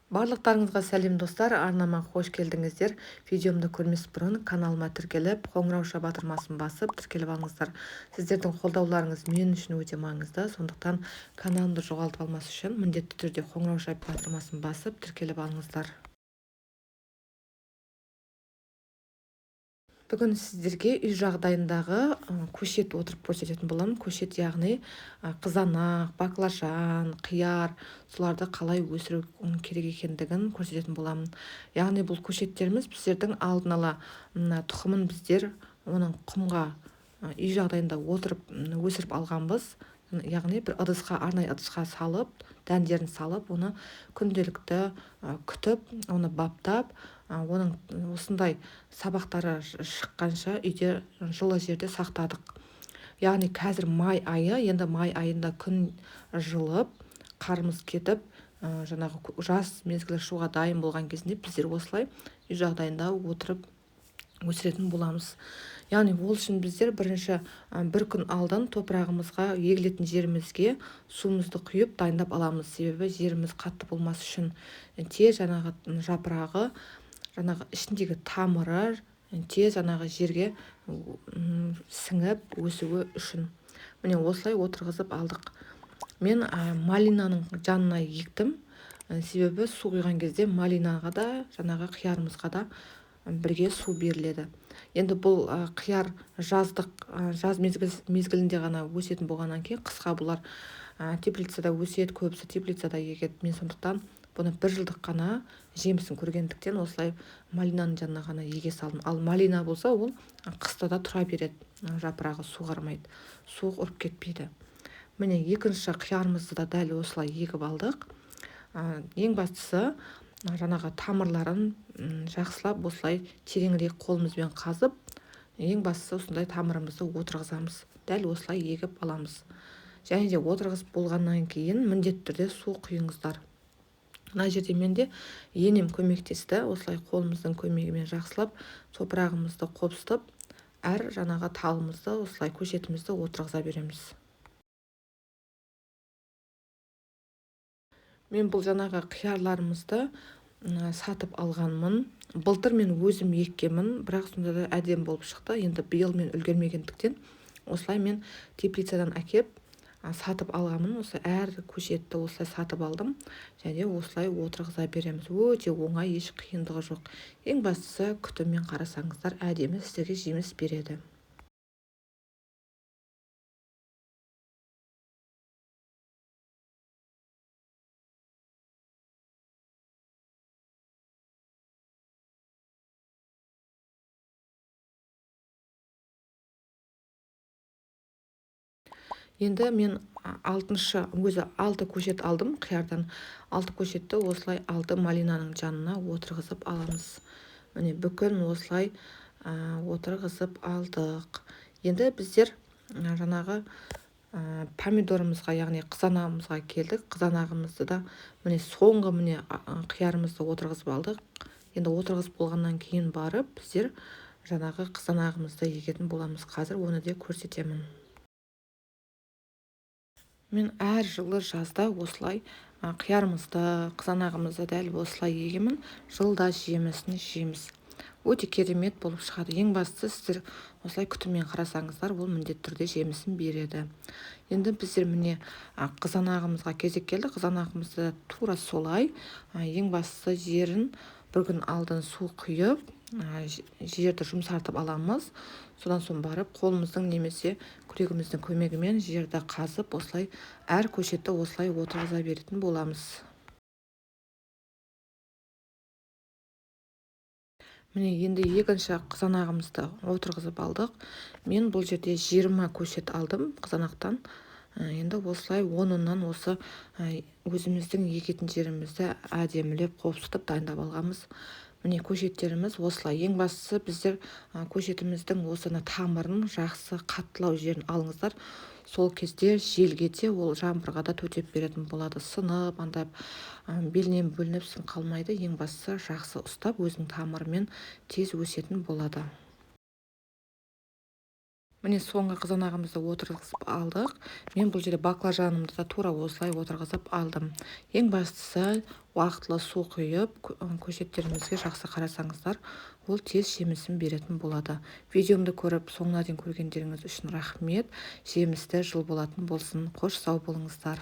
Барлықтарыңызға сәлем, достар! Арнама қош келдіңіздер. Видеомды көрмес бұрын каналыма тіркеліп, қоңырауша батырмасын басып, тіркеліп алыңыздар. Сіздердің қолдауларыңыз мен үшін өте маңызды. Сондықтан каналымды жоғалтып алмас үшін міндетті түрде қоңырауша батырмасын басып, тіркеліп алыңыздар. Бүгін сіздерге үй жағдайындағы көшет отырып көрсететін боламын. Көшет, яғни қызанақ, баклажан, қияр, соларды қалай өсіру керек екендігін көрсететін боламын. Яғни бұл көшеттеріміз біздердің алдын ала тұқымын біздер оның құмға үй жағдайында отырып өсіріп алғанбыз. Яғни бір ыдысқа, арнайы ыдысқа салып, дәндерін салып, оны күнделікті күтіп, оны баптап, оның осындай сабақтары шыққанша үйде жылы жерде сақтадық. Яғни қазір май айы, енді май айында күн жылып, қарымыз кетіп, жаңағы жаз мезгілі шығуға дайын болған кезінде біздер осылай үй жағдайында отырып өсіретін боламыз. Яғни ол үшін біздер бірінші бір күн алдын топырағымызға, егілетін жерімізге суымызды құйып дайындап аламыз. Себебі жеріміз қатты болмас үшін тез жаңағы жапырағы, жаңағы ішіндегі тамыры тез жаңағы жерге сіңіп өсуі үшін. Міне осылай отырғызып алдық. Мен малинаның жанына ектім. Себебі су құйған кезде малинаға да, жаңағы қиярымызға да бірге су беріледі. Енді бұл қияр жаздық, жаз мезгілінде ғана өсетін болғаннан кейін қысқа бұлар теплицада өседі, көбісі теплицада егеді. Мен сондықтан бұны бір жылдық қана жемісін көргендіктен осылай малинаның жанына ғана еге салдым. Ал малина болса, ол қыста да тұра береді, жапырағы суғармайды, суық ұрып кетпейді. Міне екінші қиярымызды да дәл осылай егіп алдық. Ең бастысы жаңағы тамырларын жақсылап осылай тереңірек қолымызбен қазып, ең бастысы осындай тамырымызды отырғызамыз. Дәл осылай егіп аламыз. Және де отырғызып болғаннан кейін міндетті түрде су құйыңыздар. Мына жерде менде енем көмектесті. Осылай қолымыздың көмегімен жақсылап топырағымызды қопсытып, әр жаңағы талымызды осылай көшетімізді отырғыза береміз. Мен бұл жаңағы қиярларымызды сатып алғанмын. Былтыр мен өзім еккенмін, бірақ сонда да әдемі болып шықты. Енді биыл мен үлгермегендіктен осылай мен теплицадан әкеп сатып алғанмын. Осы әр көшетті осылай сатып алдым және осылай отырғыза береміз. Өте оңай, еш қиындығы жоқ. Ең бастысы күтіммен қарасаңыздар әдемі сіздерге жеміс береді. Енді мен алтыншы, өзі 6 көшет алдым қиярдан. 6 көшетті осылай 6 малинаның жанына отырғызып аламыз. Міне бүкіл осылай отырғызып алдық. Енді біздер жаңағы помидорымызға, яғни қызанағымызға келдік. Қызанағымызды да міне соңғы міне қиярымызды отырғызып алдық. Енді отырғызып болғаннан кейін барып біздер жаңағы қызанағымызды егетін боламыз. Қазір оны да көрсетемін. Мен әр жылы жазда осылай қиярымызды, қызанағымызды дәл осылай егемін. Жылда жемісін жейміз. Өте керемет болып шығады. Ең бастысы сіздер осылай күтіммен қарасаңыздар, ол міндетті түрде жемісін береді. Енді біздер міне қызанағымызға кезек келді. Қызанағымызды тура солай, ең бастысы жерін бір күн алдын су құйып, жерді жұмсартып аламыз. Содан соң барып қолымыздың немесе күрегіміздің көмегімен жерді қазып, осылай әр көшетті осылай отырғыза беретін боламыз. Міне енді екінші қызанағымызды отырғызып алдық. Мен бұл жерде 20 көшет алдым қызанақтан. Енді осылай онынан осы өзіміздің егетін жерімізді әдемілеп қопсытып дайындап алғанбыз. Міне көшеттеріміз осылай. Ең бастысы біздер көшетіміздің осыны тамырын жақсы қаттылау жерін алыңыздар. Сол кезде желге де, ол жаңбырға да төтеп беретін болады. Сынып, андап, белінен бөлініп сынып қалмайды. Ең бастысы жақсы ұстап, өзінің тамырымен тез өсетін болады. Міне, соңғы қызанағымызды отырғызып алдық. Мен бұл жерде баклажанымды да тура осылай отырғызып алдым. Ең бастысы, уақытылы су құйып, көшеттерімізге жақсы қарасаңыздар, ол тез жемісін беретін болады. Видеомды көріп, соңына дейін көргендеріңіз үшін рахмет. Жемісті жыл болатын болсын. Қош, сау болыңыздар.